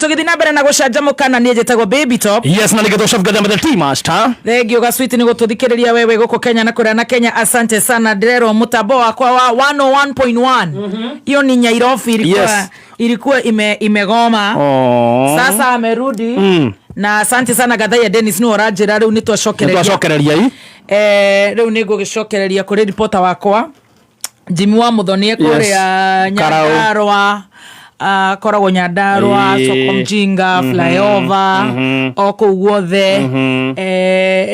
Tũgĩthiĩ na mbere na gũcanjamũka na niĩ njĩtagwo Baby Top. Yes, na nĩgetha Chef Gathemba the tea master. Thengiũ Gaswiti nĩ gũtũthikĩrĩria wewe gũkũ Kenya na kũrĩa na Kenya, asante sana. Ndĩrerwo mũtambo wakwa wa 101.1 hiyo ni Nyairobi ilikuwa, ilikuwa imegoma. Oh. Sasa amerudi na asante sana Gathaiya Dennis nĩ ũranjĩra rĩu nĩ twacokereria. Nĩtwacokereria i. Rĩu nĩ ngũgĩcokereria kũrĩ ripota wakwa Jimmy wa Muthoni kũrĩa Karau. Nyandarua, akoragwo Nyandarua, soko mjinga, flyover, o kũu guothe.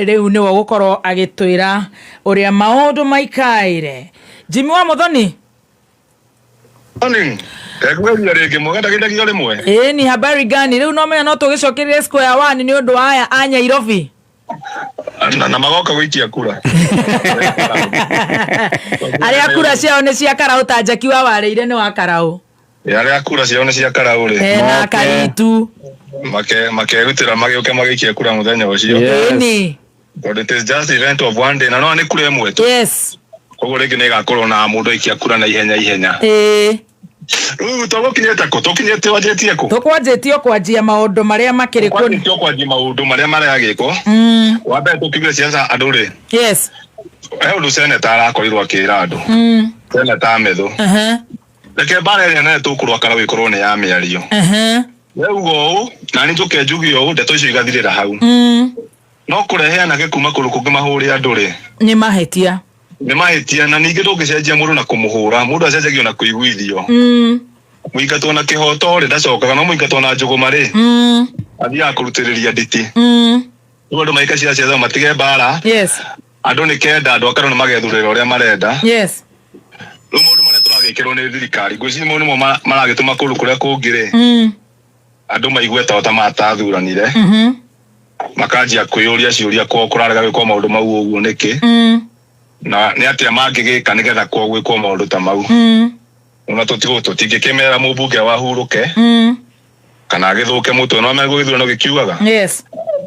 Rĩu nĩwe ũgũkorwo agĩtwĩra ũrĩa maũndũ maikaire. Jimmy wa Muthoni. Morning. Ngekugeria rĩngĩ mũgendagĩndagio rĩmwe. Ĩĩ, ni habari gani? Rĩu no menya no tũgĩcokererie square one nĩ ũndũ wa aya a Nyairobi. Na magoka gũikia kura. Arĩa kura ciao nĩ cia Karaũ, ta Njaki wa warĩire nĩ wa Karaũ. Arĩa kura ciao nĩ cia Karaũ rĩ. Na Karitu. Makerutĩra magĩũke magĩikie kura mũthenya ũcio. Ĩni. Tondũ it is just event of one day na no nĩ kura ĩmwe tu. Koguo rĩngĩ nĩ ĩgakorwo na mũndũ aikia kura na ihenya ihenya. Rĩu tũgũkinyĩte kũ? Tũkinyĩte wanjĩtie kũ? Tũkwanjĩtio kwanjia maũndũ marĩa makĩrĩ kuo. Kwanjĩtio kwanjia maũndũ marĩa maragĩkwo. Wa mbere tũkiuge ciaca andũ rĩ. He ũndũ seneta arakorirwo akĩra andũ. Seneta Methu. Reke mbara ĩrĩa nene tũkũrũa Karau ĩkorwo nĩ ya mĩario. Weuga ũũ na niĩ njũke njuge ũũ, ndeto icio igathirĩra hau. No kũrehe anake kuma kũndũ kũngĩ mahũre andũ rĩ, Nĩ mahĩtia. Nĩ mahĩtia, na ningĩ ndũngĩcenjia mũndũ na kũmũhũra, mũndũ acenjagio na kũiguithio. Mũingatwo na kĩhoto rĩ ndacokaga, no mũingatwo na njũgũma rĩ athiaga kũrutĩrĩria nditi. Rĩu andũ maike cia ciaca matige mbara. Andũ nĩ kenda andũ a Karau nĩ magethurĩra ũrĩa marenda. Rĩu maũndũ marĩa tũragĩkĩrwo nĩ thirikari, ngwĩciria mau nĩmo maragĩtũma kũndũ kũrĩa kũngĩ rĩ andũ maigue ta ta matathuranire, makanjia kwĩyũria ciũria kwao kũrarega gwĩkwo maũndũ mau ũguo nĩkĩ, na nĩ atĩa mangĩgĩka nĩgetha kwao gwĩkwo maũndũ ta mau. Ona tũtingĩkĩmera mũmbunge wahurũke kana agĩthũke mũtwe, no ame gũgĩthurano gĩkiugaga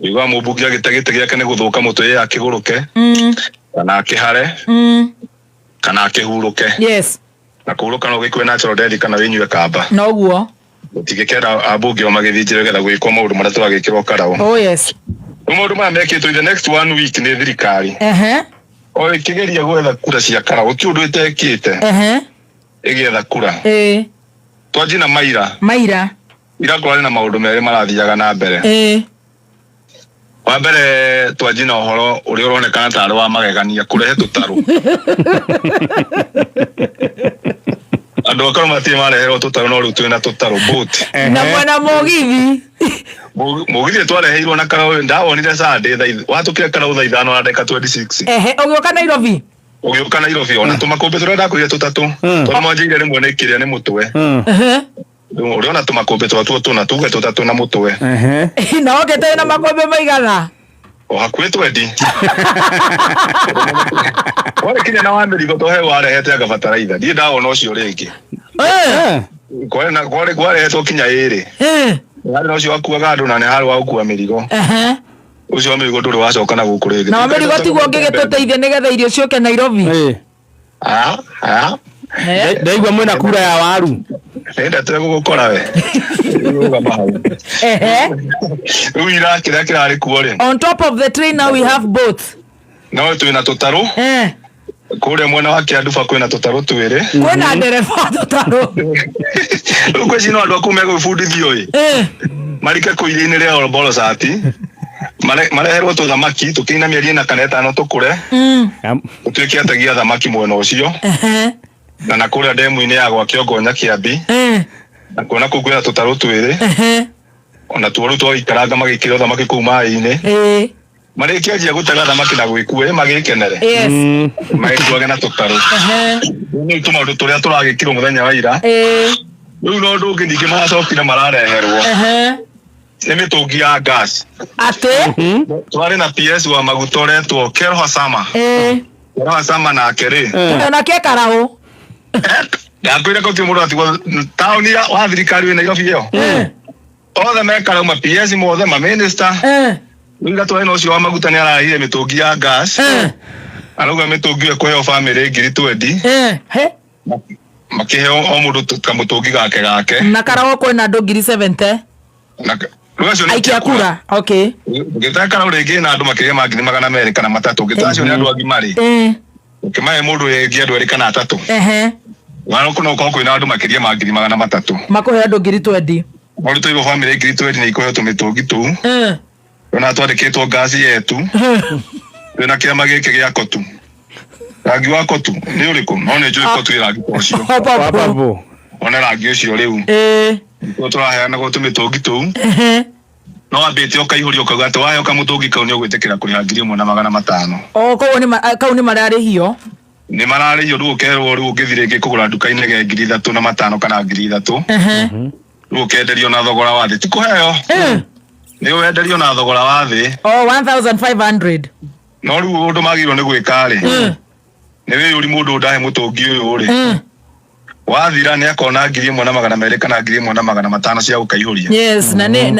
ugaga mũmbunge agĩte gĩtĩ gĩake nĩ gũthũka mũtwe, ye akĩgũrũke kana akĩhare kana akĩhurũke. Na kũhurũka no gĩkue natural death kana wĩnyue kamba. Noguo. Tũtingĩkenda ambunge o magĩthiĩ njĩra getha gwĩkwo maũndũ marĩa tũragĩkĩrwo Karau. Rĩu maũndũ maya mekĩtwo in the next one week nĩ thirikari o ĩkĩgeria gwetha kura cia Karau, gũtirĩ ũndũ ĩtekĩte ĩgĩetha kura. Twanjie na maira. Maira. Ira kũrarĩ na maũndũ merĩ marathiaga na mbere. Wa mbere twanjie na ũhoro ũrĩa ũronekana tarĩ wa magegania, kũrehe tũtarũ. Andũ a Karau matirĩ mareherwo tũtarũ, no rĩu twĩna tũtarũ, boat. Na mwena mũgithi. Mũgithi twareheirwo na Karau ndawonire Sunday thaa watũkire Karau thaa 5 na ndagĩka 26. Ehe, ũgĩũka Nairobi. Ũgĩũka Nairobi ona tũmakũmbĩ tũrĩa ndakwĩrire tũtatũ, tondũ mwanjĩire rĩmwe nĩ kĩrĩa nĩ mũtwe. Ũrĩona tũmakũmbĩ twatuo tũna, tuge tũtatũ na mũtwe. Na okĩte na makũmbĩ maigana? O hakuhĩ twendi. Kwarĩ kinya na wa mĩrigo to he warehete anga bataraitha. Ndirĩ ndawona ũcio rĩngĩ. Kwarĩ na kwarĩ kwarehetwo kinya ĩrĩ. Harĩ na ũcio wakuaga andũ na nĩ harĩ wa gũkua mĩrigo. Ũcio wa mĩrigo ndũrĩ wacoka na gũkũ rĩngĩ. Na wa mĩrigo tiguo ũngĩgĩtũteithia nĩgetha irio ciũke Nairobi? Ah, ah. Ndaigua mwĩna kura ya waru. Nĩ ndeto ĩgũgũkora we. Rũgama hau. Rĩu ira kĩrĩa kĩrarĩ kuo rĩ. On top of the train now we have both. No twĩna tũtarũ. Kũrĩa mwena wa Kĩanduba kwĩna tũtarũ twĩrĩ. Kwĩna ndereba tũtarũ. Rĩu ngwĩciria no andũ a kũu megũbundithio ĩ. Marike kũu iria-inĩ rĩa Olbolosat. Mareherwo tũthamaki tũkĩina mĩeri 4 kana 5 tũkũre. Tũtuĩke ategi a thamaki mwena ũcio. Na na kũrĩa ndemu-inĩ ya gwa Kĩongo Nyakiambi. Na kuona kũu kwĩna tũtarũ twĩrĩ. Ona tuo rĩu twagĩikaranga magĩkĩra thamaki kũu maĩ-inĩ. Marĩkĩanjia gũtega thamaki na gwĩkua ĩ magĩkenere. Magĩkuage na tũtarũ. Nĩ tũmaũndũ tũrĩa tũragĩkirwo mũthenya wa ira. Rĩu na ũndũ ũngĩ ningĩ maracokire marareherwo. Nĩ mĩtũngi ya gas. Atĩ? Twarĩ na PS wa maguta ũretwo Kerho Sama. Kerho Sama nake rĩ. Onake Karau. Ndakwĩra gũtirĩ mũndũ atigwo taũni ya wa thirikari wĩ Nairobi ĩyo. Othe me Karau, ma PS mothe, ma minister. Rĩu ira twarĩ na ũcio wa maguta nĩ ararehire mĩtũngi ya gas. Arauga mĩtũngi ĩyo ĩkũheo bamĩrĩ ngiri twendi. He? Makĩheo o mũndũ kamũtũngi gake gake. Na Karau kwĩna andũ ngiri 70. Na rĩu acio nĩ Aikia kura. Okay. Ũngĩta karau rĩngĩ na andũ makĩria ma 200,000 kana 300, ũngĩta acio nĩ andũ agima rĩ, ũkĩmahe mũndũ rĩngĩ andũ erĩ kana atatũ, no ũkorwo kwĩna andũ makĩria ma 300,000. Makũhe andũ 20,000. No rĩu tũigua bamĩrĩ 20,000 nĩ ikũheo tũmĩtũngi tũu. Ona twandĩkĩtwo ngasi yetu twĩna kĩama gĩkĩ gĩa kotu. Rangi wa kotu nĩ ũrĩkũ? No nĩ njũĩ kotu ĩ rangi ta ũcio. Wa purple. One rangi ũcio rĩu. Nĩguo tũraheanagwo tũmĩtũngi tũu. No wambĩte ũkaihũria ũkauga atĩ waheo kamũtũngi kau nĩ ũgwĩtĩkĩra kũrĩha 1,500. O koguo nĩ kau nĩ mararĩhio. Nĩ mararĩhio rĩu ũkerwo rĩu ũngĩthiĩ rĩngĩ kũgũra nduka-inĩ ge 3,500 kana 3,000. Rĩu ũkenderio na thogora wa thĩ. Ti kũheo. Nĩ wenderio na thogora wa thĩ. O 1500. No rĩu ũndũ magĩrĩirwo nĩ gwĩka rĩ, nĩ wĩyũri mũndũ ndahe mũtũngi ũyũ rĩ, wathira nĩ akona 1,200 kana 1,500 cia gũkaihũria. Yes, na nĩ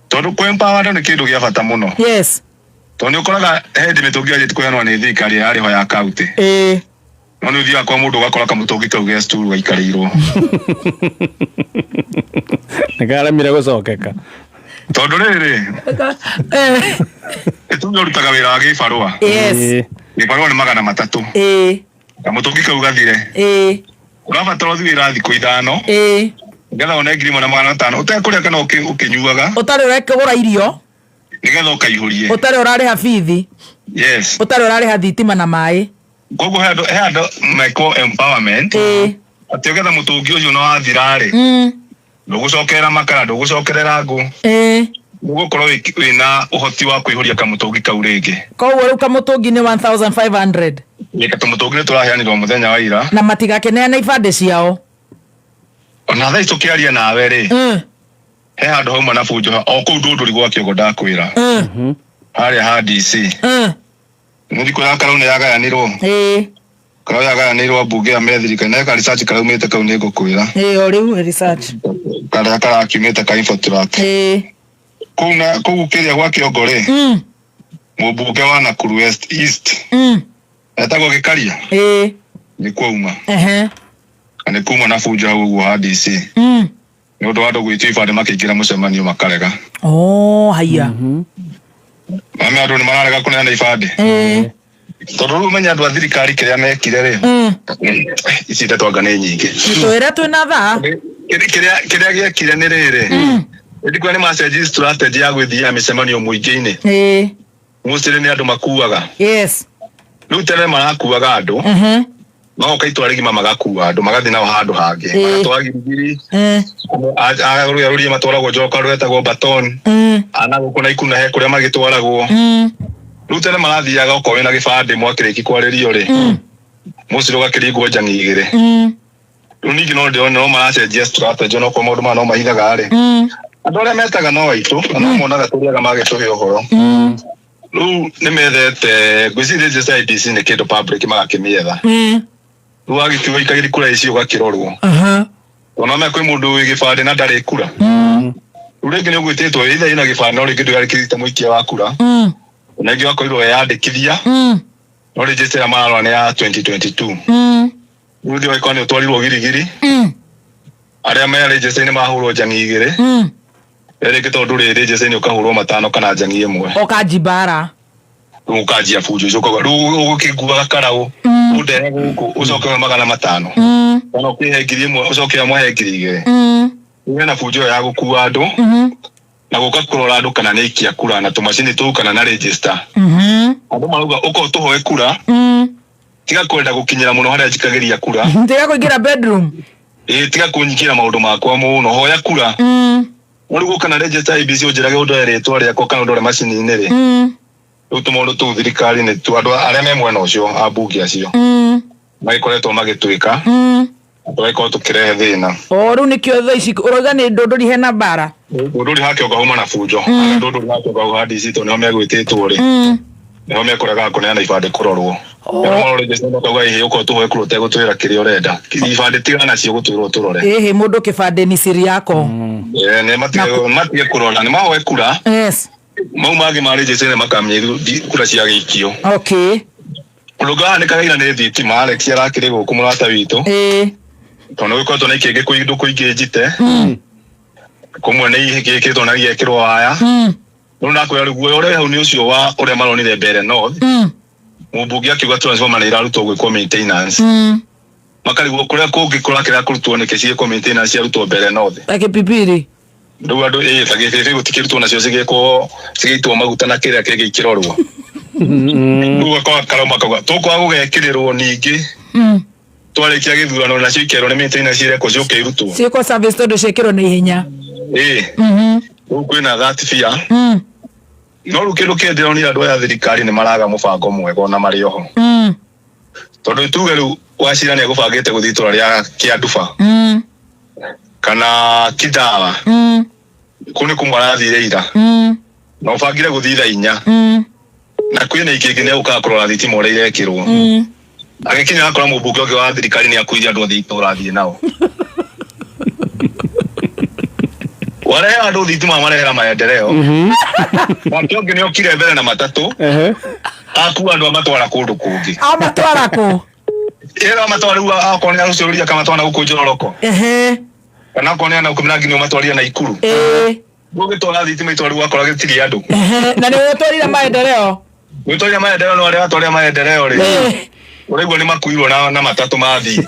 Tondũ kũ empower andũ nĩ kĩndũ gĩa bata mũno. Tondũ nĩ ũkoraga he hĩndĩ mĩtũngi yanjĩtie kũheanwo nĩ thirikari yarĩ ho ya kaunti. No nĩ ũthiaga kwa mũndũ ũgakora kamũtũngi kau ge sturu gaikarĩirwo. Nĩ karemire gũcokeka. Tondũ rĩrĩ, ĩtuge ũrutaga wĩra wa gĩbarũa. Gĩbarũa nĩ 300. Kamũtũngi kau gathire. Ũrabatara ũthiĩ wĩra thikũ 5. Nĩgetha wone 1,500 ũtekũrĩa kana ũkĩnyuaga. Ũtarĩ ũrekĩgũra irio. Nĩgetha ũkaihũrie. Ũtarĩ ũrarĩha bithi. Ũtarĩ ũrarĩha thitima na maĩ. Koguo he andũ mekwo empowerment. Atĩ ũgetha mũtũngi ũcio no wathira rĩ. Ndũgũcokerera makara, ndũgũcokerera ngũ. Ũgũkorwo wĩna ũhoti wa kũihũria kamũtũngi kau rĩngĩ. Koguo rĩu kamũtũngi nĩ 1500. Ĩ, kamũtũngi nĩ tũraheanirwo mũthenya wa ira. Na matigakĩneana ibandĩ ciao. Ona thaa ici tũkĩaria nawe rĩ, he handũ hauma na bunjo o kũu Ndũndũri gwa Kĩongo ndakwĩra. Harĩa ha DC. Nĩ thikũ ya karau nĩ yagayanirwo. Karau yagayanirwo mbunge ya methirikari na eka research karaumĩte kau nĩ ngũkwĩra. O rĩu research. Karĩa karakiumĩte ka Infotrack. Kũu na kũu kĩrĩa gwa Kĩongo rĩ. Mũmbunge wa Nakuru West East. Etagwo Gĩkaria. Nĩ kwauma. Na nĩ kuma na bunjo hau ũguo ha DC. Nĩ ũndũ wa andũ gwĩtio ibandĩ makĩingĩra mũcemanio makarega. Oh, haiya. Mami andũ nĩ mararega kũneana ibandĩ. Tondũ rĩu ũmenye andũ a thirikari kĩrĩa mekire rĩ. Ici ndeto anga nĩ nyingĩ. Twĩre twĩna thaa. Kĩrĩa gĩekire nĩ rĩrĩ. Ndikuona nĩ macenjirie strategy ya gwĩthiaga mĩcemanio mũingĩ-inĩ. Mostly nĩ andũ makuaga. Rĩu tene marakuaga andũ. Magoka itũra rĩgima magakua andũ magathiĩ nao handũ hangĩ. Magatwara Giligili. Arũria rũria matwaragwo Njoka rwetagwo Baton. Ana gũkũ na Ikuna he kũrĩa magĩtwaragwo. Rĩu tene marathiaga okorwo wĩna gĩbandĩ mwakĩrĩki kwarĩrio rĩ. Mũciĩ ũgakĩringwo njangi igĩrĩ. Rĩu ningĩ no ndĩrona no maracenjia strategy onokorwo maũndũ maya no mahithaga rĩ. Andũ arĩa metaga no aitũ na no monaga tũrĩaga magĩtũhe ũhoro. Rĩu nĩ methete ngwĩciria register IEBC nĩ kĩndũ public magakĩmĩetha. Rĩu wagĩkiuga ikagĩri kura icio ũgakĩrorwo. Ona me kwĩ mũndũ wĩ gĩbandĩ na ndarĩ kura. Rĩu rĩngĩ nĩ ũgwĩtĩtwo either ĩna gĩbandĩ no rĩngĩ ndũyandĩkithĩtie mũikia wa kura. Na ĩngĩ wakorirwo weyandĩkithia. No register ĩrĩa mararora nĩ ya 2022. Rĩu ũthiĩ ũgagĩkorwo nĩ ũtwarirwo Girigiri. Arĩa me register-inĩ mahũrwo njangi igĩrĩ. Rĩngĩ tondũ ndũrĩ register-inĩ ũkahũrwo 5 kana njangi 1. Ũkanji mbara. Rĩu ũkanjia bunjo icio ũkauga rĩu ũgĩkuaga karaũ. Ũndehe gũkũ ũcoke ũhe 500. Kana ũkĩhe 1,000 ũcoke ũmũhe 2,000. Rĩu hena bunjo ĩyo ya gũkua andũ. Na gũka kũrora andũ kana nĩ aikia kura na tũmacini tũu kana na register. Andũ marauga ũka ũtũhoe kura. Tiga kwenda gũkinyĩra mũno harĩa njikagĩria kura. Tiga kũingĩra bedroom. Tiga kũnyingĩra maũndũ makwa mũno, hoya kura. No rĩu gũka na register IEBC ũnjĩrage ũndoe rĩtwa rĩakwa kana ũndore macini-inĩ rĩ. Rĩu tũmaũndũ tũu thirikari nĩ tu andũ arĩa me mwena ũcio ambunge acio. Magĩkoretwo magĩtwĩka. Tũgagĩkorwo tũkĩrehe thĩna. O rĩu nĩkĩo thaa ici ũrauga nĩ Ndũndũri hena mbara. Ndũndũri ha Kĩongo hauma na bunjo. Ndũndũri ha Kĩongo hau ha DC tondũ nĩho megwĩtĩtwo rĩ. Nĩho mekũregaga kũneana ibandĩ kũrorwo. Makauga ĩhĩ ũkorwo tũhoe kura ũtegũtwĩra kĩrĩa ũrenda. Ibandĩ tigana nacio gũtwĩrwo tũrore. Ĩhĩ mũndũ kĩbandĩ ni siri yako. Nĩ matige kũrora, nĩ mahoe kura. Mau mangĩ ma register nĩ makamenya kura cia gĩikio. Ũndũ ũngĩ wahanĩkaga ira nĩ thitima, Alex arakĩrĩ gũkũ mũrata witũ. Tondũ nĩ gũkoretwo na ikĩngĩ kũndũ kũingĩ njite. Kũmwe nĩ igĩkĩrĩtwo na igekĩrwo waya. Rĩu ndakwĩra rĩu guoya ũrĩa wĩ hau nĩ ũcio wa ũrĩa maronire mbere north. Mũmbunge akiuga transformer nĩ irarutwo gwĩkwo maintenance. Makarigwo kũrĩa kũngĩ kũrakĩra kũrutwo nĩkĩ cigĩkwo maintenance ciarutwo mbere north. Ta kĩpipiri. Rĩu andũ ĩ ta gĩbĩbĩ gũtikĩrutwo nacio cigĩkwo cigĩitwo maguta na kĩrĩa kĩngĩ ikĩrorwo. Rĩu gakora karau makauga tũkwaga gũgekĩrĩrwo ningĩ twarĩkia gĩthurano nacio ikerwo nĩ maintenance irekwo ciũke irutwo. Ciĩkwo service tondũ ciĩkĩrwo na ihenya. Ĩ rĩu kwĩna that fear. No rĩu kĩndũ kĩrĩa ndĩronire andũ aya a thirikari nĩ maraga mũbango mwega ona marĩ oho. Tondũ tuge rĩu Wachira nĩ egũbangĩte gũthiĩ itũra rĩa Kĩanduba kana Kidawa. Kũu nĩ kũmwe arathire ira. Na ũbangire gũthiĩ thaa 4. Na kwĩna ikĩngĩ nĩ egũkaga kũrora thitima ũrĩa irekĩrwo. Agĩkinya akora mũmbunge ũngĩ wa thirikari nĩ akuire andũ othe itũra athiĩ nao. Warehera andũ thitima marehera maendeleo. Nake ũngĩ nĩ okire mbere na matatũ. Akua andũ amatwara kũndũ kũngĩ. Amatwara kũ? Ĩra amatwara rĩu akorwo nĩ arũcũrĩria akamatwara na gũkũ Njoroko. Kana akorwo nĩ ana gũkũ nginya ũmatwarire na Ikuru. Ũgĩtwara thitima itwara rĩu wakora gĩtirĩ andũ. Na nĩ ũtwarire maendeleo. Ũgĩtwarire maendeleo no arĩa watwarire maendeleo rĩ. Ũraigua nĩ makuirwo na matatũ mathiĩ.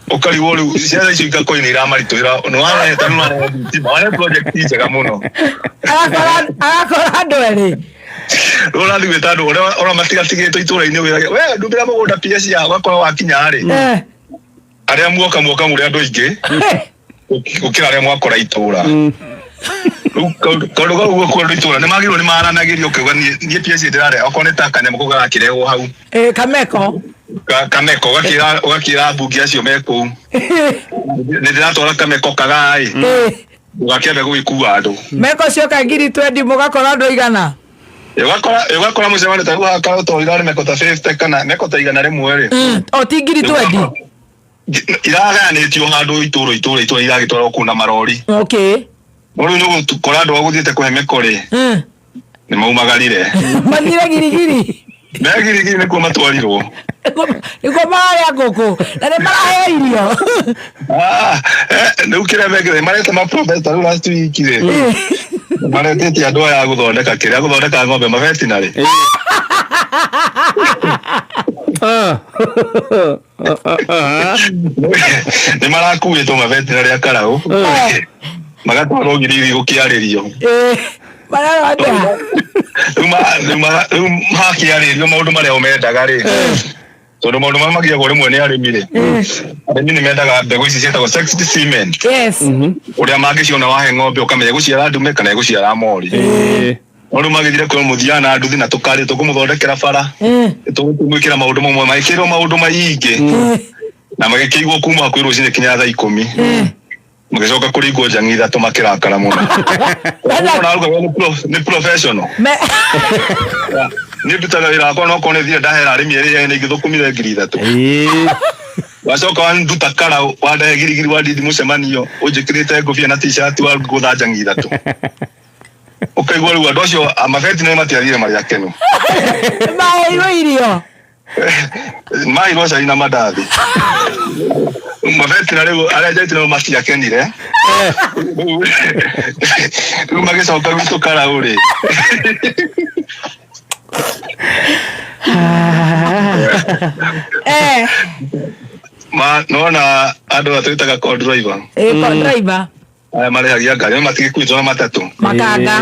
Ũkarigwo rĩu ciana icio igakorwo nĩ iramaritũhĩra. Nĩ warehete nĩ warehe thitima. Warehe project njega mũno. Agakora andũ erĩ. Rĩu ũrathiĩ gwĩta andũ ũrĩa ũramatigatigĩtwo itũũra-inĩ wĩrage, we ndumĩra mũgũnda PS ya ũgakora wakinya rĩ. Arĩa muoka muoka mũrĩ andũ aingĩ. Gũkĩra arĩa mwakora itũũra. Rĩu kaũndũ kau gũkũ andũ itũũra nĩ magĩrĩirwo nĩ maranagĩrio ũkiuga niĩ PS ndĩrarĩa okorwo nĩ ta kanyamũ kau garakĩrehwo hau. Kameko. Kameko ũgakĩra ambunge acio me kũu. Nĩ ndĩratwara kameko kagai. Ũgakĩambe gũgĩkua andũ. Meko cioka ngiri 20 mũgakora andũ aigana? Ũgakora mũcemanio ta rĩu haha ũtwarire meko ta 50 kana meko ta 100 rĩ. O ti ngiri 20? Iragayanĩtio handũ itũũra itũũra itũũra iragĩtwarwo kũu na marori. No rĩu nĩ ũgũkora andũ a gũthiĩte kũhe meko rĩ. Nĩ maumagarire. Mathire girigiri. Me girigiri nĩkuo matwarirwo. Nĩkuo mararĩa ngũkũ na nĩ maraheo irio. Rĩu kĩrĩa mekĩte marete maprofesa rĩu last week rĩ. Maretĩte andũ aya a gũthondeka kĩrĩa gũthondeka ng'ombe mavetinarĩ. Nĩ marakuĩtwo mavetinarĩ a Karaũ. Magatwarwo Girigiri gũkĩarĩrio. Rĩu makĩarĩrio maũndũ marĩa o mendaga rĩ. Tondũ maũndũ marĩa magiagwo rĩmwe nĩ arĩmi rĩ. Arĩmi nĩ mendaga mbegũ ici ciĩtagwo sexed semen. Ũrĩa mangĩciona wahe ng'ombe ũkamenya ĩgũciara ndume kana ĩgũciara mori. No rĩu magĩthire kwĩrwo mũthiaga na nduthi na tũkarĩ tũkũmũthondekera bara. Tũkũmwĩkĩra maũndũ mamwe magĩkĩrwo maũndũ maingĩ. Na magĩkĩigwo kuma kwĩ rũcinĩ kinya thaa 10. Magĩcoka kũringwo njangi ithatũ makĩrakara mũno. Nĩ professional. Niĩ ndutaga wĩra wakwa no korwo nĩ thiĩ ndahera arĩmi erĩ ene ingĩthũkũmire ngiri ithatũ. Wacoka wanduta karau wandehe girigiri wandithi mũcemanio ũnjĩkĩrĩte ngũbia na t-shirt wa ngũtha njangi ithatũ. Ũkaigua rĩu andũ acio mabeti nĩ matiathire marĩ akenu. Maheirwo irio. Maheirwo cai na mandathi. Mabeti na rĩu arĩa njaiti nao matiakenire. Rĩu magĩcoka gwitũ karau rĩ. Nona andũ atwĩtaga call driver. Call driver. Aya marĩhagia ngari, matigĩkuĩtwo na matatũ. Makanga.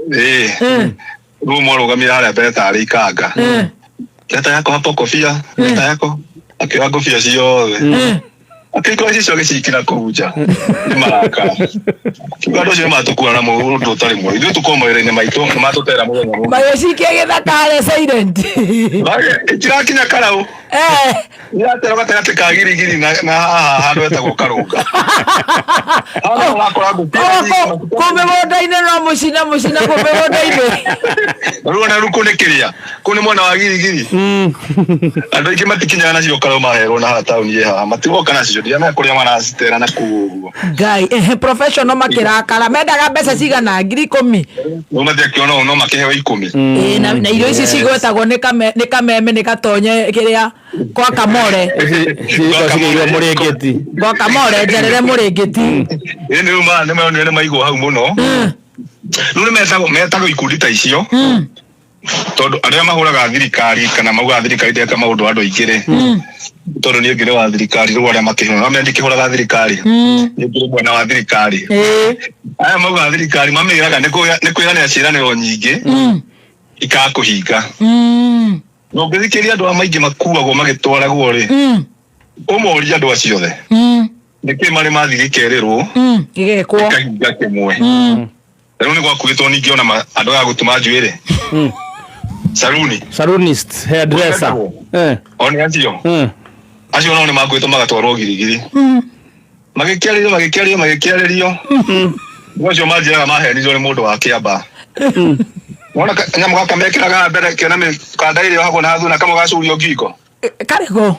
Rĩu mwarũgamire harĩa mbere tarĩ ikanga. Leta yako hapo kofia, leta yako. Akioya ngobia ciothe. Akĩikora icio agĩcikĩra kũu nja. Nĩ marakara. Kiuga andũ acio nĩ matũkua na mũndũ ũtarĩ mwega. Ithuĩ tũkorwo mawĩra-inĩ maitũ, nĩ matũtera mũthenya mũgima. Magĩcikia gĩthaka harĩa silent. Ĩtirakinya karau. Iraterwo gatagatĩ ka girigiri na haha handũ hetagwo Karũnga. Haha ũrakora ngũkũ Kũu mĩgũnda-inĩ no mũcina mũcina kũu mĩgũnda-inĩ. Rĩu ona rĩu kũu nĩ kĩrĩa? Kũu nĩ mwena wa girigiri. Andũ aingĩ matikinyaga nacio karau maherwo na haha taũni ĩ haha, matigoka nacio. Icio ndiamenya kũrĩa maracitera na kũu ũguo. Ngai, ehe, professional makirakara mendaga mbeca cigana? 10,000. Rĩu matiakĩona ũũ no makĩheo 10. Ĩĩ, na irio ici cigwetagwo nĩ kameme nĩ gatonye kĩrĩa kwa kamore. Ciigĩirwo mũrĩngĩti. Gwa kamore njerere mũrĩngĩti. Ĩĩ, nĩ rĩu nĩ maronire nĩ maigwo hau mũno. Rĩu nĩ metagwo ikundi ta icio tondũ arĩa mahũraga thirikari kana maugaga thirikari ndeka maũndũ andũ aingĩ rĩ, tondũ niĩ ngĩrĩ wa thirikari, rĩu arĩa makĩhũra no ndikĩhũraga thirikari, niĩ ngĩrĩ mwena wa thirikari. Aya maugaga thirikari mamĩraga nĩ kwĩranĩra ciĩranĩro nyingĩ ikakũhinga. Na ũngĩthikĩrĩria andũ aya maingĩ makuagwo magĩtwaragwo rĩ, ũmorie andũ acio othe nĩkĩ marĩ mathiĩ gĩkerĩrwo gĩgekwo gĩkahinga kĩmwe. Rĩu nĩ gwakuĩtwo ningĩ ona andũ aya gũtuma njuĩrĩ saruni. Salonist, hairdresser. One acio acio nao nĩ makuĩtwo magatwarwo Girigiri, magĩkĩarĩrio magĩkĩarĩrio magĩkĩarĩrio. Acio manjĩraga mahenirio nĩ mũndũ wa Kĩamba. Wona nyamũ gaka mekĩraga mbere kena mĩkanda ĩrĩa yohagwo na thuna, kamwe gacurio ngingo. Karĩkũ?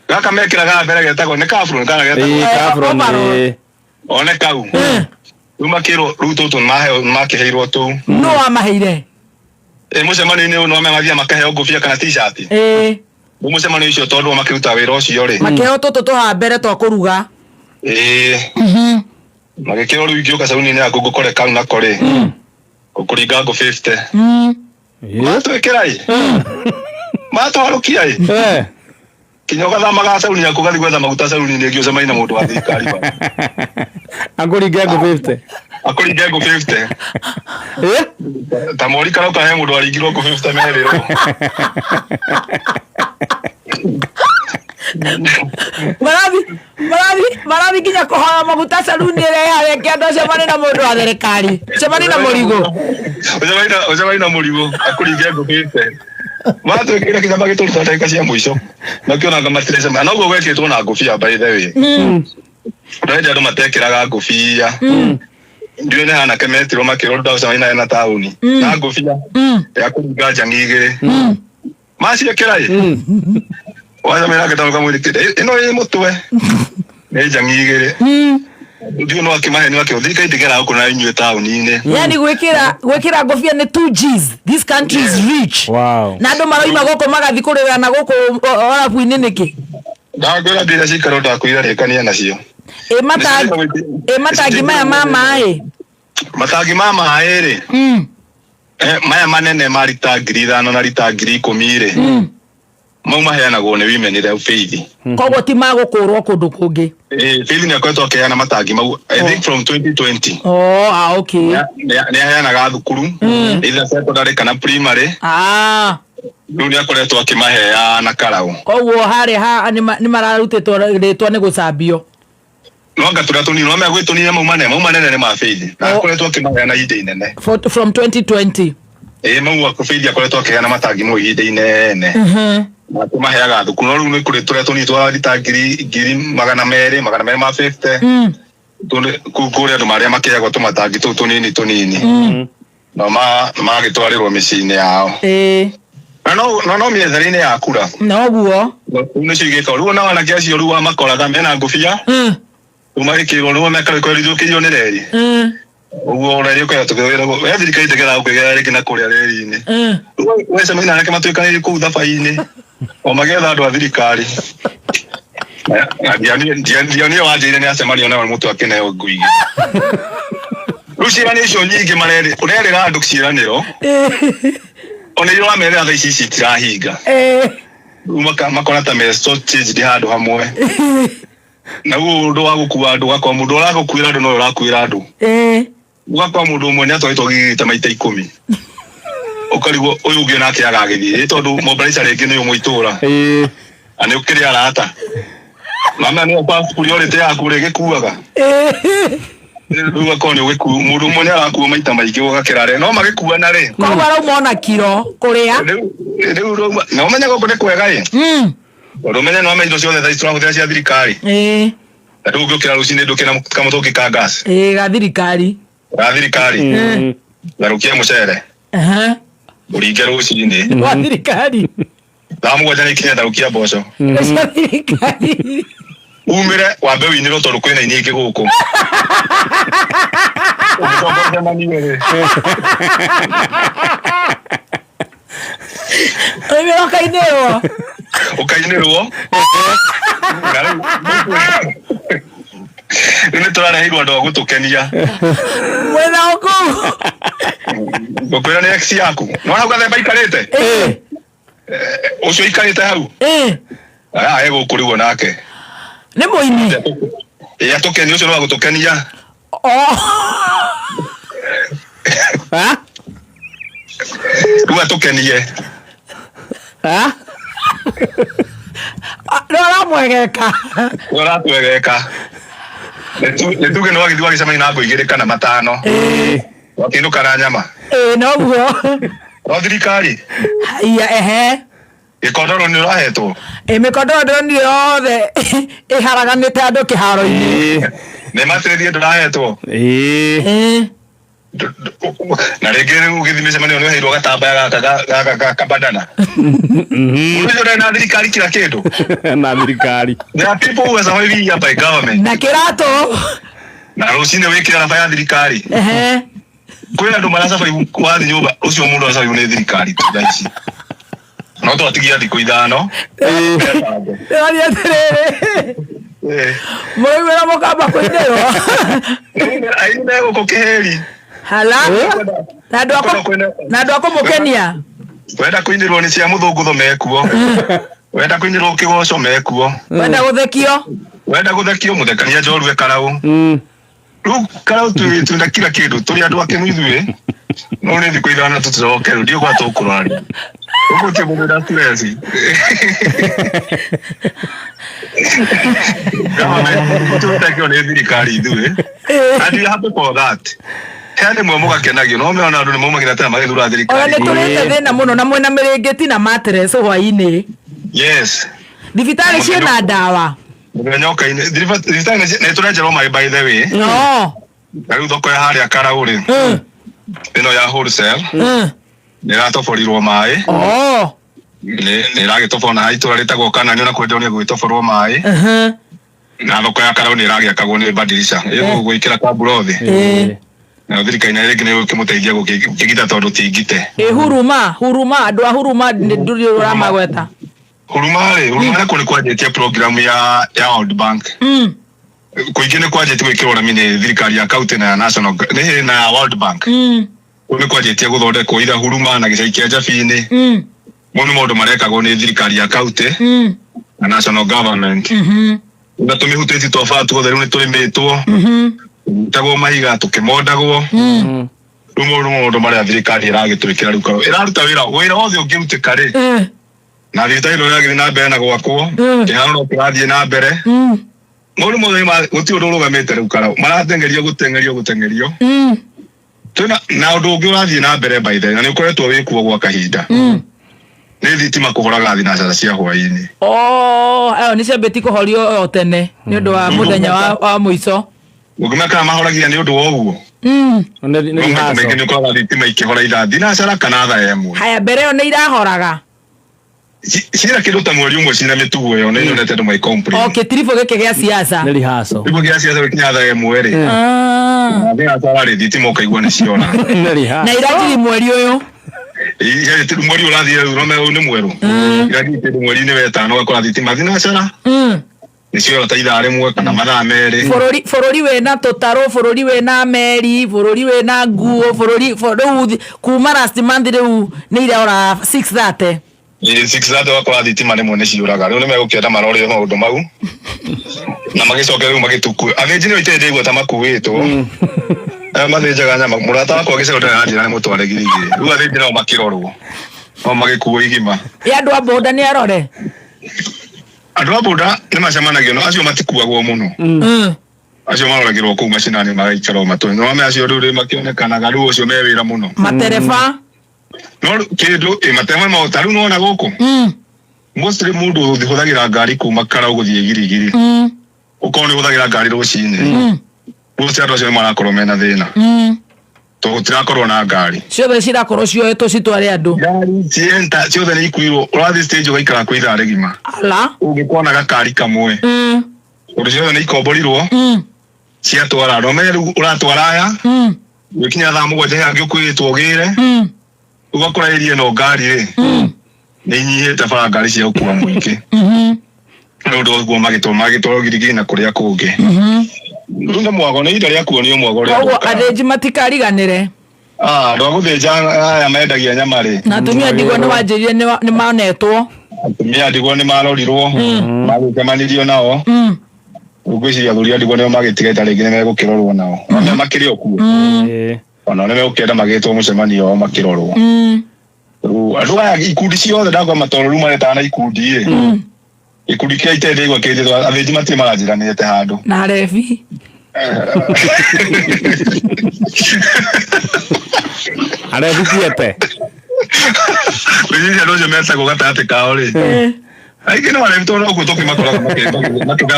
Gaka mekĩraga mbere getagwo nĩ kaburo kana getagwo Kabro. Overall. One kau rĩu makĩrwo rĩu tũtũ makĩheirwo tũu. No wamaheire? Ĩ, mũcemanio-inĩ ũyũ no mathiaga makaheo ngũbia kana t-shirt. Rĩu mũcemanio ũcio tondũ makĩruta wĩra ũcio rĩ, Makĩheo tũtũ tũha mbere twa kũruga. Ĩĩ, magĩkĩrwo. Rĩu ingĩũka caruni-inĩ yaku ngũkore kau nako rĩ, ngũkũringa ngũ 50. Matwĩkĩra ĩ, matwarũkia ĩ, kinya ũgathamaga caruni yaku ũgathiĩ gwetha maguta caruni-inĩ ĩngĩ, ũcemanie na mũndũ wa thirikari bana. Akũringe ngũ 50. Akũringe ngũ 50. Ta mori karauka he mũndũ waringirwo ngũ 50 merĩrwo. Marathi nginya kũhoya maguta caruni ĩrĩa ĩharĩa kĩanda, ũcemanie na mũndũ wa thirikari, ũcemanie na mũrigo. Ũcemanie na mũrigo akũringe ngũ 50. Matwĩkĩra kinya magĩtũruta ndagĩka cia mũico makĩonaga matirecema na ũguo gwekĩtwo na ngũbia. By the way, ndĩrenda andũ matekĩraga ngũbia, ndiũĩ nĩ hanake metirwo makĩrwo ndagũcemania naye na taũni na ngũbia ya kũringa njangi igĩrĩ maciĩkĩra ĩ, wacemania nake taũni kamwĩrĩ ĩno ĩ mũtwe nĩ njangi igĩrĩ, ndiũĩ no akĩmaheni makĩrwo thirikari ndĩgeraga gũkũ na inyuĩ taũni-inĩ. Yani gwĩkĩra ngũbia nĩ 2 Gs. This country is rich. Na andũ maroima gũkũ magathi kũrĩra na gũkũ orabu-inĩ nĩkĩ? Ndangwĩra mbia iria cikaro ndakwĩra rĩkania nacio. Ĩ matangi maya ma maĩ? Matangi ma maĩ rĩ, maya manene ma rita 5,000 na rita 10,000 rĩ, mau maheanagwo nĩ Women Rep Faith. Koguo ti magũkũrwo kũndũ kũngĩ? Eh, Faith nĩ akoretwo akĩheana matangi mau, I think from 2020. Oh, ah, okay. Nĩ aheanaga thukuru, either secondary kana primary. Rĩu nĩ akoretwo akĩmaheana karaũ. Koguo harĩa ha nĩ mararutĩtwo rĩtwa nĩ gũcambio. No anga tũrĩa tũnini no mea gwĩ tũnini, mau manene nĩ ma Faith na Oh. akoretwo akĩmaheana ihinda inene. From 2020? Ĩ, mau Faith akoretwo akĩheana matangi mau ihinda inene na akĩmaheaga thukuru, no rĩu nĩ kũrĩ tũrĩa tũnini twa rita ngiri 200, 250. Kũu kũrĩ andũ marĩa makĩheagwo tũmatangi tũu tũnini tũnini no magĩtwarĩrwo mĩciĩ-inĩ yao. Na no mĩethere-inĩ ya kura. Noguo. Rĩu nĩcio igĩka rĩu ona anake acio rĩu wamakoraga mena ngũbia, rĩu magĩkĩrwo rĩu mekarĩkĩrio nĩ reri. Ũguo reri ũkaya tũkĩwĩragwo we thirikari ndĩgeraga gũkĩgera rĩngĩ na kũrĩa reri-inĩ. Rĩu wecemania na anake matuĩkanĩirie kũu thabai-inĩ o magĩetha andũ a thirikari. Ndionire wanjĩire nĩ acemanio nao mũtwe akĩneo ngui igĩrĩ. Rĩu ciĩranĩro icio nyingĩ marerĩ ũrerĩra andũ ciĩranĩro ona iria ũramerĩra thaa ici ici itirahinga. Rĩu makona ta me short-changed handũ hamwe na rĩu ũndũ wa gũkua andũ, ũgakora mũndũ ũragũkuĩra andũ no ũrakuĩra andũ, ũgakora mũndũ ũmwe nĩ atwarĩtwo gigita maita 10, ũkarigwo ũyũ ũngĩ nake agagĩthiĩ ĩ tondũ mombarica rĩngĩ nĩ ũmwe itũra. Na nĩ ũkĩrĩ arata mama nĩ passport ũrĩte yaku rĩ gĩkuaga. Rĩu ũgakorwo nĩ ũgĩku mũndũ ũmwe nĩ arakuo maita maingĩ ũgakĩra rĩ no magĩkuana rĩ. Koguo arauma ona kiro kũrĩa. Rĩu na ũmenye gũkũ nĩ kwega ĩ, tondũ ũmenye no amenye indo ciothe thaa ici tũrahũthĩra cia thirikari. Na rĩu ũngĩũkĩra rũcinĩ ndũkĩ na kamũtũngi ka gas. Ĩĩ, ga thirikari. Ga thirikari. Tharũkia mũcere ũringe rũcinĩ. Wa thirikari. Thaa 7 nĩ ikinya, tharũkia mboco. Cia thirikari. Umĩre wambe wĩinĩrwo tondũ kwĩna ini ingĩ gũkũ. Ũgĩcoka ũcemanie rĩ. Ũimĩra ũkainĩrwo. Ũkainĩrwo. Na rĩu rĩu nĩ tũrareheirwo andũ a gũtũkenia. Mwena ũkũ. Ngũkwĩra nĩ ex yaku. Nĩwona hau gathemba aikarĩte? Ũcio aikarĩte hau? Aya egũkũ rĩu onake. Nĩ mũini. Ĩ atũkenia ũcio nĩ wa gũtũkenia. Oh. Ha? Rĩu atũkenie. Ha? Nĩ ũramwegeka. Nĩ ũratwegeka. Nĩ tuge nĩ wagĩthiĩ wagĩcemania na ngũ igĩrĩ kana matano. Wakĩinũka na nyama. Ĩĩ noguo. No thirikari. Haiya ehe. Gĩkondoro nĩ ũrahetwo. Ĩ mĩkondoro ndĩronire yothe ĩharaganĩte andũ kĩharo-inĩ. Nĩ matĩrĩrie ndũrahetwo. Ĩĩ. Ĩĩ. Na rĩngĩ rĩu ũgĩthiĩ mĩcemanio nĩ ũheirwo gatambaya gaka gaka ga kabandana. Mũndũ ũcio ndarĩ na thirikari kila kĩndũ. Na thirikari. There are people who are surviving here by government. Na kĩratũ. Na rũcinĩ wĩkĩra raba ya thirikari. Ehe. Kwĩ andũ marasurvive wathiĩ nyũmba ũcio mũndũ arasurvive nĩ thirikari tu thaa ici. No twatigia thikũ ithano. Ndĩroria atĩrĩrĩ. Mũraumĩra mũkamba kũinĩrwo. Aini me gũkũ kĩhĩri. Hala. Na andũ a kũ- na andũ a kũmũkenia. Wenda kũinĩrwo nĩ cia mũthũngũtho mekuo. Wenda kũinĩrwo kĩgoco mekuo. Wenda gũthekio. Wenda gũthekio mũthekania njorue karau. Rĩu karau twĩna kila kĩndũ tũrĩ andũ akenu ithuĩ. No nĩ thikũ ithano tũtiroke rĩu ndiũĩ kwa tũkũraria. Ũguo ti mũndũ na stress. Government tũtekio nĩ thirikari ithuĩ. And we are happy for that. He rĩmwe mũgakenagio no mena andũ nĩ maumagĩra tena magĩthura Ona thirikari. nĩ tũrĩte thĩna mũno na mwĩna mĩrĩngĩti na mattress hwainĩ. Yes. Thibitarĩ ciĩna ndawa. Mũthenya ũkainĩ thibitarĩ nĩ tũrenjerwo maĩ by the way. No. Na rĩu thoko ya harĩa Karau rĩ ĩno ya wholesale nĩ ĩratoborirwo maĩ. Oh. Nĩ ĩragĩtoborwo na itũra rĩtagwo Kanani ona kwendwo nĩ gũgĩtoborwo maĩ. Na thoko ya Karau nĩ ĩragĩakagwo nĩ badirisha ĩgũgwĩkĩra kamburothi. Na thirikari nayo rĩngĩ nĩ ĩgũkĩmũteithia gũkĩgita tondũ ti ngite. Ĩ huruma, huruma, andũ a huruma nĩ ndũrĩ ũramagweta. Huruma rĩ, huruma nakuo nĩ kwanjĩtie program ya World Bank. Kũingĩ nĩ kwanjĩtie gwĩkĩrwo rami nĩ thirikari ya county na ya national nĩ na ya World Bank. Kũu nĩ kwanjĩtie gũthondekwo ira huruma na gĩcagi kĩa Njabini. Mau nĩ maũndũ marekagwo nĩ thirikari ya county na national government. Na tũmĩhutĩtie twa bara tuothe rĩu nĩ tũrĩmĩtwo. Tagwo mahiga tũkĩmondagwo. Rĩu mau nĩ maũndũ marĩa thirikari ĩragĩtwĩkĩra rĩu karũ. Ĩraruta wĩra wĩra wothe ũngĩrutĩka rĩ. Na thibitarĩ ĩno ĩragĩthiĩ na mbere na gwakwo. Kĩharo no kĩrathiĩ na mbere. Maũndũ mothe gũtirĩ ũndũ ũrũgamĩte rĩu karau. Marateng'erio gũteng'erio gũteng'erio. Twĩna na ũndũ ũngĩ ũrathiĩ na mbere by the way, na nĩ ũkoretwo wĩ kuo gwa kahinda. Nĩ thitima kũhoraga thinacara cia hwaĩ-inĩ. Oh, ĩyo nĩ ciambĩtie kũhorio o tene nĩ ũndũ wa mũthenya wa mũico. Ũngĩmenya kana mahoragia nĩ ũndũ wa ũguo. Nĩ No maita maingĩ rehearsal. nĩ ũkoraga thitima ikĩhora ithaa thinacara kana thaa ĩmwe. Haya mbere ĩyo nĩ irahoraga. Ciĩna kĩndũ ta mweri ũmwe cina mĩtugo ĩyo nĩ nyonete andũ magĩ-complain. O kĩtiribũ gĩkĩ gĩa siasa. Nĩ rehearsal. Nĩguo gĩa ciaca gĩkinya thaa ĩmwe rĩ. Thinacara rĩ thitima ũkaigua nĩ ciora. Nĩ Na rehearsal. iranjiri mweri ũyũ. Irathi mweri ũrathiĩ rĩu no ũyũ nĩ mwerũ. Irathi kĩndũ mweri-inĩ wetano ũgakora thitima thinacara nĩ ciora ta ithaa rĩmwe kana mathaa merĩ. Bũrũri bũrũri wĩna tũtarũ, bũrũri wĩna meri, bũrũri wĩna nguo, bũrũri rĩu kuma last month rĩu nĩ irora 6:30. Ĩ, 6:30 ũgakora thitima rĩmwe nĩ ciũraga. Rĩu nĩ megũkĩenda marore maũndũ mau. Na magĩcoke rĩu magĩtukue. Athĩnji nĩo itarĩ ndaigua ta makuĩtwo. Aya mathĩnjaga nyama. Mũrata wakwa gĩcego ndarĩ aranjĩra nĩ mũtware Girigiri. Rĩu athĩnji nao makĩrorwo. No magĩkuo igima. Ĩ andũ a boda nĩ arore. Andũ a boda nĩ macemanagio no acio matikuagwo mũno. Acio maroragĩrwo kũu macinani magaikara o matũ. No ame acio rĩu rĩ makĩonekanaga rĩu ũcio me wĩra mũno. Matereba. No kĩndũ ĩ matema ma ta rĩu nĩwona gũkũ. Mostly mũndũ ũhũthagĩra ngari kuma Karau gũthiĩ Girigiri. Ũkorwo nĩ ũhũthagĩra ngari rũcinĩ. Mostly andũ acio nĩ marakorwo mena thĩna. Tondũ gũtirakorwo na ngari. Ciothe cirakorwo cioetwo citware andũ. Ngari cienta ciothe nĩ ikuirwo. Ũrathiĩ stage ũgaikara kwĩ ithaa rĩgima. Ala. Ũngĩkona gakari kamwe. Tondũ ciothe nĩ ikomborirwo. Ciatwara no menye rĩu ũratwara aya. Gũkinya thaa 7 he angĩ ũkwĩrĩtwo ũgĩre. Ũgakora ĩria ĩno ngari rĩ nĩ inyihĩte bara ngari cia gũkua mũingĩ. Nĩ ũndũ ũguo magĩtwarwo Girigiri na kũrĩa kũngĩ. Rĩu nĩ mwago, nĩ ihinda rĩa kuonio mwago ũrĩa Koguo andũ mekaga. athĩnji matikariganĩre. Ah, andũ a gũthĩnja aya mendagia nyama rĩ. Na atumia ndigwa nĩ wanjĩrire nĩ manetwo. Atumia ndigwa nĩ marorirwo, magĩcemanirio nao. Ngwĩciria athuri a ndigwa nĩo magĩtigĩte rĩngĩ nĩ megũkĩrorwo nao. Ona makĩrĩ o kuo. Ona nĩ megũkĩenda magĩtwo mũcemanio wao makĩrorwo. Rĩu andũ aya ikundi ciothe ndakwa matoro rĩu maretana na ikundi ĩ. Gĩkundi kĩa ite ndĩgwa kĩnjĩtwo athĩnji matirĩ maranjiranĩte handũ. Na arebi. Arebi tiete. Ngwĩciria andũ acio metagwo gatagatĩ kao rĩ. Aingĩ nĩ arebi tondũ nokuo tũkĩmakoraga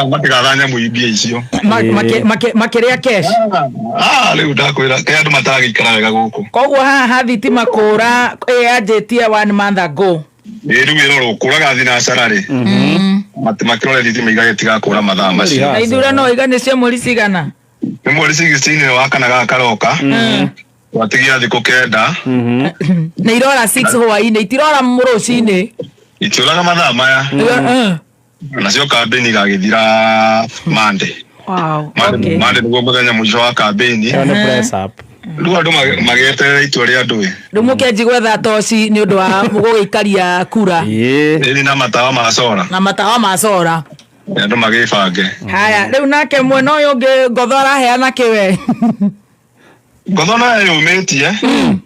makĩgatha nyamũ mbia icio. Makĩrĩa cash. Ah, rĩu ndakwĩra ke andũ matagĩikara wega gũkũ. Koguo haha ha thitima kũra ĩyanjĩtie 1 month ago. Ĩ rĩu ĩrorwo kũraga thinacara rĩ. Makĩrore thitima igagĩtiga kũra mathaa macio. Na ithurano iga nĩ cia mweri cigana? Nĩ mweri 16 wa kana gaka karoka. Twatigia thikũ 9. Na irora 6 hwainĩ, itirora rũcinĩ. Itiũraga mathaa maya. Nacio kambĩni igagĩthira Monday. Wow, Monday, okay. Monday nĩguo mũthenya mũico wa kambĩni. Ĩyo nĩ press up. Rĩu andũ magĩeterera itua rĩa andũ ĩ. Rĩu mũkĩanji gwetha toci nĩ ũndũ wa gũgĩikaria kura. Ĩni na matawa ma cora. Na matawa ma cora. Andũ magĩbange. Haya, rĩu nake mwena ũyũ ũngĩ Ngotho araheana kĩwe. Ngotho no eyũmĩtie.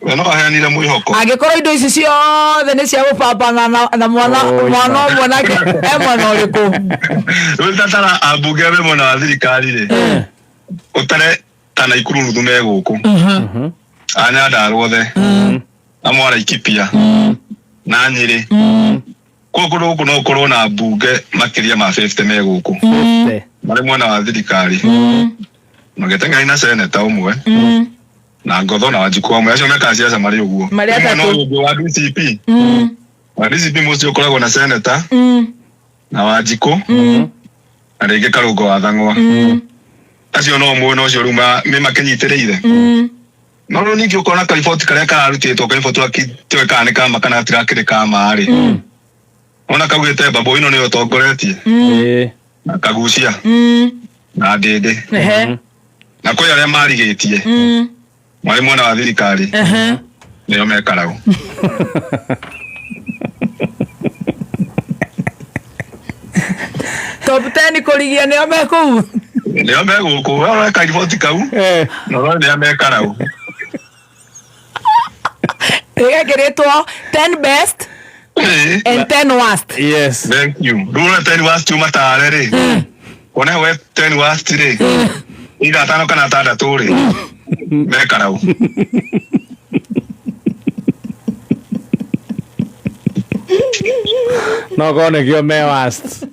We no aheanire mwĩhoko. Angĩkorwo indo ici ciothe nĩ cia gũbambana na mwana mwana ũmwe nake e mwena ũrĩkũ? Rĩu tatara ambunge arĩa me mwena wa thirikari rĩ. Ũtare ta Naikuru nuthu me gũkũ. A Nyandarua othe. Na Mwaraikipa. Na Nyĩrĩ. Koguo kũndũ gũkũ no gũkorwo na mbunge makĩria ma 50 me gũkũ. Marĩ mwena wa thirikari. Magĩteng'era na seneta ũmwe. Na Ngotho na Wanjikũ amwe acio mekaga siasa marĩ ũguo. Marĩ Mwena atatũ. ũyũ ũngĩ wa DCP. Wa DCP mũciĩ ũkoragwo na seneta. Na Wanjikũ. Na rĩngĩ Karũngo wa Thang'wa. Acio no mwena ũcio rĩu nĩ makĩnyitĩrĩire. No rĩu ningĩ ũkona kariboti karĩa kararutĩtwo kariboti gatiũĩ kana nĩ kama kana gatirakĩrĩ kama rĩ. Ona kaugĩte mbambo ĩno nĩyo ĩtongoretie. Na Kagucia. Na Ndĩndĩ. Na kwĩ arĩa marigĩtie. Marĩ mwena wa thirikari. Nĩo mekaragwo. Top 10 kũrigia nĩo me kũu. Nĩo me gũkũ. We ũroe kariboti kau. Na ũrore nĩa mekaragwo. Ĩgekĩrĩtwo 10 best and 10 worst. Yes. Thank you. Rĩu ũrore 10 worst ũmatare rĩ. Wone we 10 worst rĩ. Ira 5 kana 6 rĩ. Mekaragwo. No korwo nĩkĩo me worst.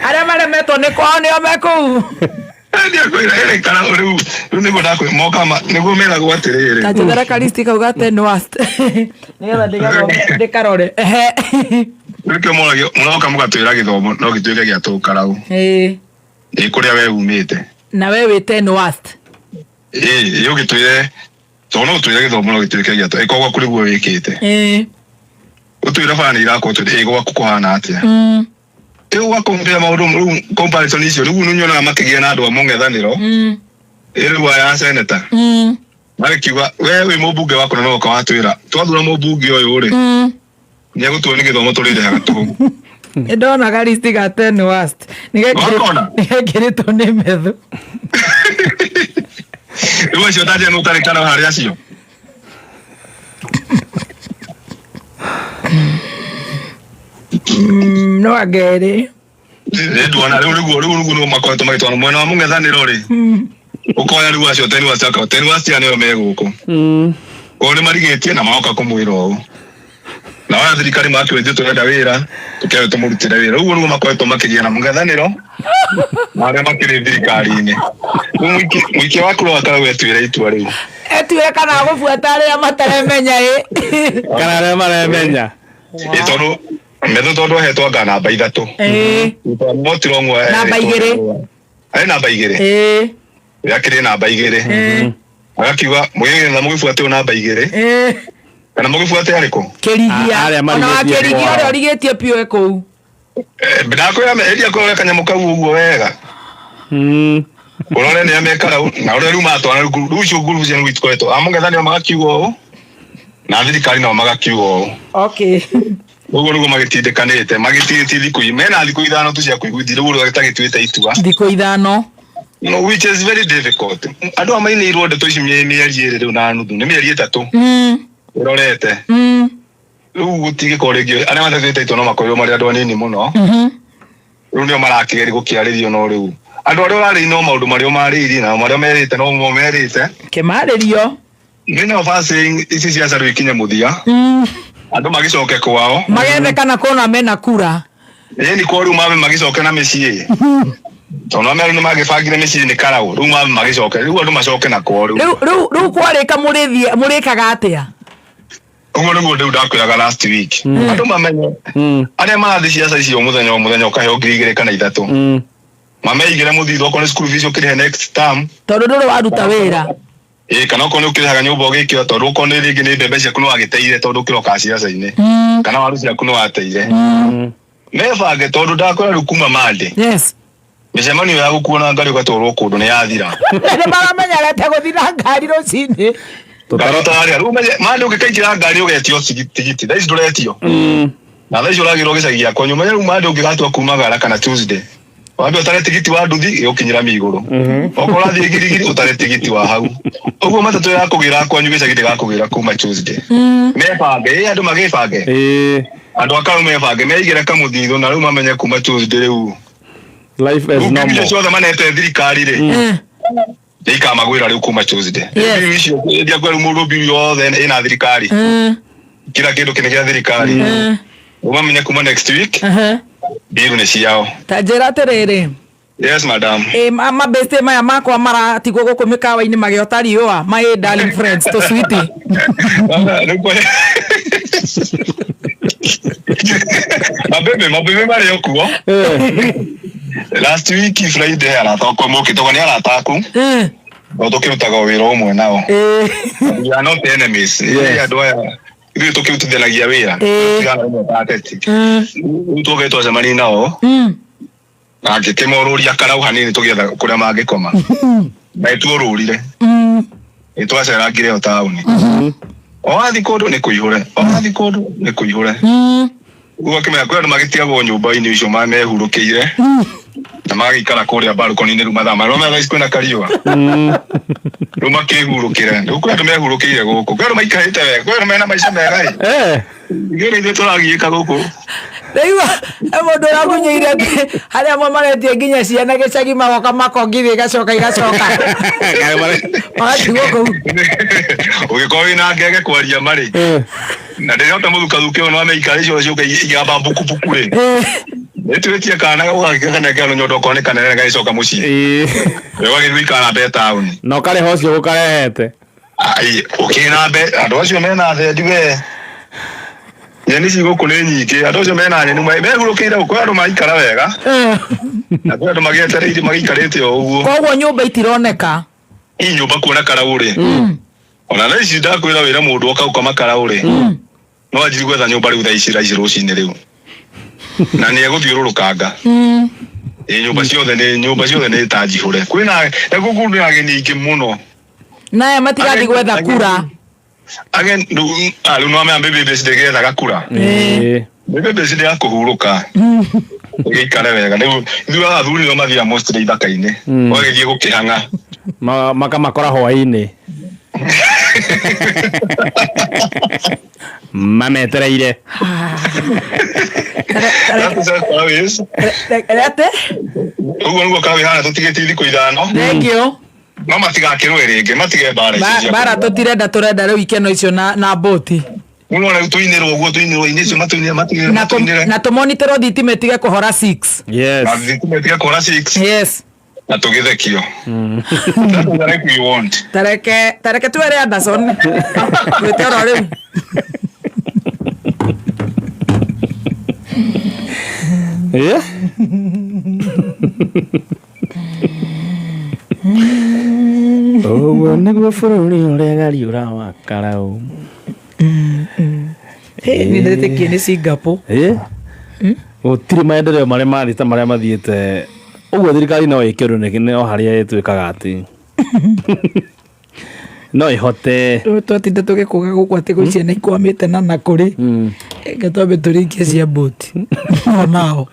Arĩa maremetwo nĩ kwao nĩo me kũu. Ndiakwĩra ĩrĩ kana rĩu rĩu nĩguo ndakwĩra moka nĩguo meragwo atĩrĩrĩ. Ta njethera kalisti kau ga 10 worst. Nĩgetha ndĩkarore. Ehe. Nĩkĩo moragio mũroka mũgatwĩra gĩthomo no gĩtuĩke gĩa tũkarau. Ĩ kũrĩa we umĩte. Na we wĩ 10 worst. Ĩ ũgĩtwĩre tondũ no ũtwĩre gĩthomo no gĩtuĩke gĩa tũ. Ĩkorwo gwaku nĩguo wĩkĩte. Ũtwĩre bara nĩ irakwo twĩre ĩ gwaku kũhana atĩa. Ĩ ũgakompare maũndũ rĩu comparison icio rĩu nĩ nyonaga makĩgĩa na andũ a mũng'ethanĩro. Ĩ rĩu aya seneta. Magĩkiuga we wĩ mũmbunge waku na no ũka watwĩra twathura mũmbunge ũyũ rĩ. Nĩ egũtuonia gĩthomo tũrĩrĩhaga tũhũ. Nĩ ndona kalisti ga 10 worst. Wakona? Nĩgekĩrĩtwo nĩ methu. Rĩu acio ndanjia nĩ ũtarĩ kana harĩ acio. No angerĩ. Nĩ nduona rĩu nĩguo rĩu nĩguo nĩguo makoretwo magĩtwarwo mwena wa mũng'ethanĩro rĩ. Ũkoya rĩu acio 10 worst aka 10 worst aya nĩo me gũkũ. Koguo nĩ marigĩtie na magoka kũmwĩra ũũ. Na wa thirikari makiuga ithuĩ tũrenda wĩra, tũkĩoe tũmũrutĩre wĩra. Ũguo nĩguo makoretwo makĩgĩa na mũng'ethanĩro na arĩa makĩrĩ thirikari-inĩ. Rĩu mũikia wa kura wa Karau etuĩre itua rĩu. Etuĩre kana agũbuata arĩa mataremenya ĩ. Kana arĩa maremenya. Ĩ tondũ metho tondũ ahetwo anga namba 3. Ĩ. Motirong'o Namba 2. Arĩ namba 2. Ĩ. Yakĩrĩ namba 2. Ĩ. Agakiuga mũgĩgetha mũgĩbuate ũyũ namba 2. Ĩ. Kana mũgĩbuate arĩkũ? Kĩrigia. Arĩa Ona wa marigĩtie kĩrigia kwao. ũrĩa ũrigĩtie piũ e kũu. Ndakwĩra endia kũrora kanyamũ kau ũguo wega. Ũrore nĩ amekara na ũrĩa rĩu matwara rĩu icio ngurubu cia nĩguo ikoretwo. Amũng'ethanĩro magakiuga ũũ na thirikari nao magakiuga ũũ. Okay. Ũguo nĩguo magĩtindĩkanĩte, magĩtigĩtie thikũ mena thikũ 5 tu cia kũiguithia rĩu ũrĩa tagĩtuĩte itua. Thikũ 5. No, which is very difficult. Andũ aya mainĩirwo ndeto ici mĩeri 2 rĩu na nuthu, nĩ mĩeri 3. Ũrorete. Rĩu gũtingĩkorwo rĩngĩ arĩa matatĩte itua no makorirwo marĩ andũ anini mũno. Rĩu nĩo marakĩgeria gũkĩarĩrio no rĩu. Andũ arĩa ũrarĩria no maũndũ marĩa ũmarĩirie na marĩa merĩte no mo merĩte. Kĩmarĩrio. Many of us saying ici ciaca rĩu ikinye mũthia. Andũ magĩcoke kwao. Magethe kana kũna mena kura. Ĩni kwa rĩu mabe magĩcoke na mĩciĩ. Tondũ ameru nĩ magĩbangire mĩciĩ nĩ Karau. Rĩu mabe magĩcoke. Rĩu andũ macoke na kwao rĩu. Rĩu rĩu rĩu kwarĩka mũrĩthiĩ mũrĩkaga atĩa? Ũguo nĩguo rĩu ndakwĩraga last week. Andũ mamenye. Arĩa marathiĩ ciaca icio mũthenya o mũthenya ũkaheo ngiri igĩrĩ kana 3. Mameigĩre mũthithũ okorwo nĩ school fees ũkĩrĩhe next term. Tondũ ndũrĩ waruta wĩra. Ĩĩ, kana okorwo nĩ ũkĩrĩhaga nyũmba ũgĩkĩra, tondũ okorwo nĩ rĩngĩ nĩ mbembe ciaku nĩ wagĩteire tondũ ũkĩroka ciaca-inĩ. Kana waru ciaku nĩ wateire. Mebange tondũ ndakwĩra rĩu kuma Monday. Yes. Mĩcemanio ya gũkuona ngari ũgatwarwo kũndũ nĩ yathira. Nĩ maramenyerete gũthiĩ na ngari rũcinĩ. Ngari ũtararĩha. Rĩu ũmenye, Monday ũngĩkaingĩra ngari ũgetio tigiti. Thaa ici ndũretio. Na thaa ici ũragĩrwo gĩcagi gĩakwa. Ũmenye rĩu Monday ũngĩgatua kumagara kana Tuesday. Wambe ũtare tigiti wa nduthi ĩgũkinyĩra mĩigũrũ. Okorwo ũrathiĩ Girigiri ũtare tigiti wa hau. Ũguo matatũ ya kũgĩra kwanyu gĩcagi ndĩgakũgĩra kuma Tuesday. Mebange, ĩ andũ magĩbange. Andũ a Karau mebange, meigĩre kamũthithũ na rĩu mamenye kuma Tuesday rĩu. Life is Rĩu normal. icio ciothe manete thirikari rĩ. Nĩikamagwĩra rĩu kuma Tuesday. Yes. Rĩu icio, ndiakwĩra rĩu mũndũ mbiru yothe ĩna thirikari. Kila kĩndũ kĩnĩ gĩa thirikari. Rĩu mamenye kuma next week. Mbiru nĩ ciao. Ta njĩra atĩrĩrĩ. Yes, madam. Ĩ, mabeste maya makwa maratigwo gũkũ mĩkawa-inĩ magĩota riũa. My darling friends, tũ sweetie. Mabebe, mabebe marĩ o kuo. Last week Friday arata akwa mokĩte, tondũ nĩ arata aku. No tũkĩrutaga o wĩra ũmwe nao. We are not enemies. Yes. Andũ aya ithuĩ tũkĩrutithanagia wĩra. Tigana rĩmwe ta ateti. Rĩu tũgĩtwo twacemania nao. Na ngĩkĩmorũria Karau hanini tũgĩetha kũrĩa mangĩkoma. Na ĩtuorũrire. Nĩtwacerangire o taũni. O wathiĩ kũndũ nĩ kũihũre. O wathiĩ kũndũ nĩ kũihũre. Ũguo akĩmenya kwĩ andũ magĩtigagwo nyũmba-inĩ icio mehurũkĩire. Na magĩikara kũrĩa balcony-inĩ rĩu mathaa marĩa thaa ici kwĩna kariũa. Rĩu makĩhurũkĩre. Rĩu kwĩ andũ mehurũkĩire gũkũ. Kwĩ andũ maikarĩte wega. Kwĩ andũ mena maica mega ĩ. Ithuĩ ithuĩ tũragiĩka gũkũ. Rĩu mũndũ ũragunyeire atĩ harĩa amwe maretie nginya ciana gĩcagi magoka makongithia igacoka igacoka. Magatigwo kũu. Ũngĩkorwo wĩna ngenge kwaria marĩ. Na ndĩrota mũthukathuke ũyũ no ameikara icio ciũka igamba mbukubuku rĩ. Nĩtuĩtie kana ũgakĩkanengera nyondo okorwo nĩ kanene gagĩcoka mũciĩ. Ũgagĩthiĩ gũikara mbe taũni. Na ũkarĩha ũcio ũkarehete. Ai, ũkĩna mbe, andũ acio mena thendi we. Nyeni ci gũkũ nĩ nyingĩ, andũ acio mena nyeni mehurũkĩire gũkũ, kwĩ andũ maikara wega. Na kwĩ andũ magĩetereire magĩikarĩte o ũguo. Koguo nyũmba itironeka. Ii nyũmba kuona Karau rĩ. Ona thaa ici ndakwĩra wĩra mũndũ oka gũkoma Karau rĩ. No anjiri gwetha nyũmba rĩu thaa ici thaa ici rũcinĩ rĩu. Na nĩ egũthiũrũrũkanga. Ĩ nyũmba ciothe nĩ nyũmba ciothe nĩ ta njihũre. Kwĩna na gũkũ nĩ ageni aingĩ mũno. Naya matigathiĩ gwetha kura. Ageni rĩu, rĩu no amenya mbembe ici ndĩgĩethaga kura. Mbembe ici ndĩ ya kũhurũka. Ĩgĩikare wega. Rĩu ithuĩ athuri nĩo mathiaga mostly ithaka-inĩ. Ũgagĩthiĩ gũkĩhang'a. Makamakora hwaĩ-inĩ. Mametereire. That is how it is. Ate? Ũguo nĩguo Karau ĩhana, tũtigĩtie thikũ 5. Thank you. No matigakĩrũe rĩngĩ, matige mbara icio cia Mbara kũrũa. tũtirenda, tũrenda rĩu ikeno icio na boti. Nĩwona rĩu tũinĩrwo ũguo, tũinĩrwo inĩ icio matũinĩre matũinĩre Na matũinĩre. na tũmonitorwo thitima ĩtige kũhora 6. Yes. Na thitima ĩtige kũhora 6. Yes. Na tũgĩthekio. That's the life we want. Tareke twere Anderson twĩte oro rĩu. Yeah. Ũguo nĩguo bũrũri ũregariũra wa karau. Hey, nĩ ndĩtĩkie nĩ Singapore. Ĩ? Gũtirĩ maendeleo marĩa mathiĩ ta marĩa mathiĩte ũguo. Thirikari no ĩke ũndũ nĩ o harĩa ĩtuĩkaga atĩ no ĩhote. Rĩu twatinda tũgĩkũga gũkũ atĩ gwĩ ciana ikwamĩte na nakũrĩ. Reke twambe tũrĩkie cia mbũti onao.